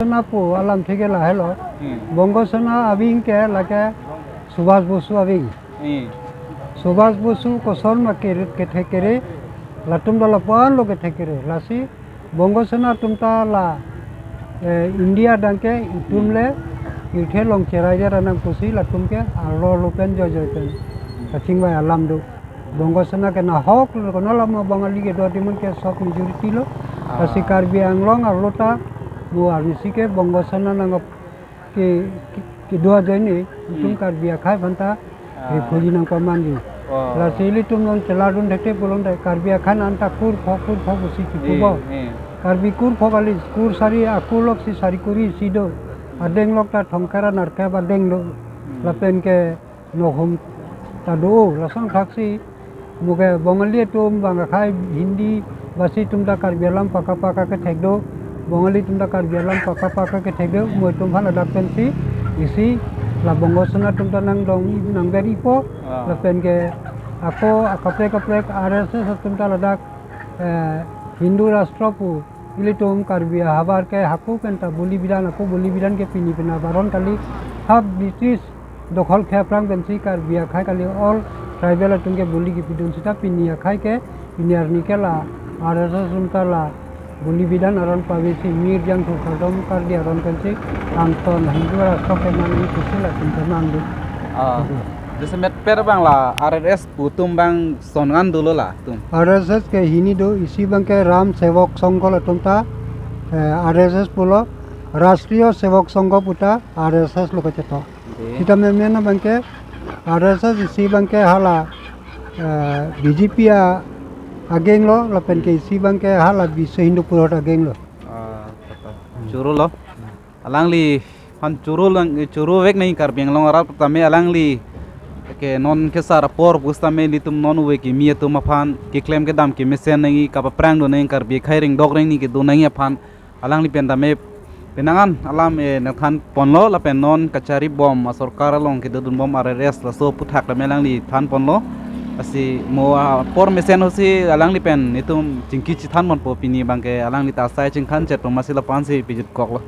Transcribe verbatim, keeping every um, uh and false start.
Sena pu alamthe ke lahelo. Hmm. Bongo Sena aving ke lake Subhas Bosu aving. Hmm. Subhas Bosu koson ma kere, kethe kere, latum do lapu-an lo kethe kere. Lasi Bongo Sena atum ta la, eh, India adang ke itum le, hmm, irthe along cherai det anang pusi latum ke arlo lo pen joijoi pen kachingvai alam do. Bongo Sena ke nahok lo, kono lama Bangali kedo adim ke sok majority lo. Ah. Lasi Karbi Anglong arlo ta mo arnisi ke Bongo Sena nang ke, ke, kedo ajoine, itum, hmm, Karbi akhai aphan ta, ah, refugee nangpaman di. Oh. Lasi ilitum non cheladun thekte pulote Karbi akhai an ta kurphok kurphok pusi, eh, chipubo. Eh. Karbi kurphok kali, kur sari, akur lok si sari kuri isi do. Adeng lok ta thomkep ra nerkep adeng do. Hmm. Lapen ke nohum ta do, lason thaksi mo ke Bangali atum bang akhai Hindi basi atum ta Karbi alam paka paka kethek do, Bangali atum ta Karbi alam paka paka kethek do, mo itum aphan ladak pensi isi la Bongo Sena atum ta nangdong nangver-ipo, ah, lapen ke ako akaprek kaprek R S S atum ta ladak, eh, Hindu Rashtra pu ilitum Karbi ahavar ke hako pen ta boli bidan, ako boli bidan ke pini pina baron kali, ha British dokhol kheprang pensi Karbi akhai kali all tribal atum ke boli kepidun seta pini akhai ke pini arni ke la R S S atum ta la boli bidan aron pavesi mir jangthu kardom kardi aron pensi angton Hindu Rashtra keman ni kusi latum kemang do. Ah, oke. Jasemet per bang la R S S pu atum bang son ngan dolo latum. R S S ke hini do, isi bang ke Ram Sevak Sangh latum ta, eh, R S S pulo, Rashtriya Sevak Sangh pu ta R S S lo kacheto. Oke. Sita meme na bang ke R S S isi bang ke hala, eh, B J P a-, ageng lo, lapen ke isi bang ke hala Biswa Hindu Porihad ageng lo. Ah, tata. Choro lo. Alangliphan choro lang, choro vek nangji Karbi Anglong arat tame alangli ke non kesar apor pusitame ilitum non ove kimi atum aphan keklem kedam kemesen nangji, kapaprang do nangji, Karbi akhai ringdok ringni kedo nangji aphan alangli pen tame penang an alam, eh, nangthan ponlo lapen non kachari bom asorkar along kedodun bom R S S laso aphuthak tame alangli than ponlo. Lasi mo apor mesen ahutsi alangli pen itum chingki chethan ponpo pini bang ke alangli ta asai chingthan chet pon masi lapu-an si pijut kok lo.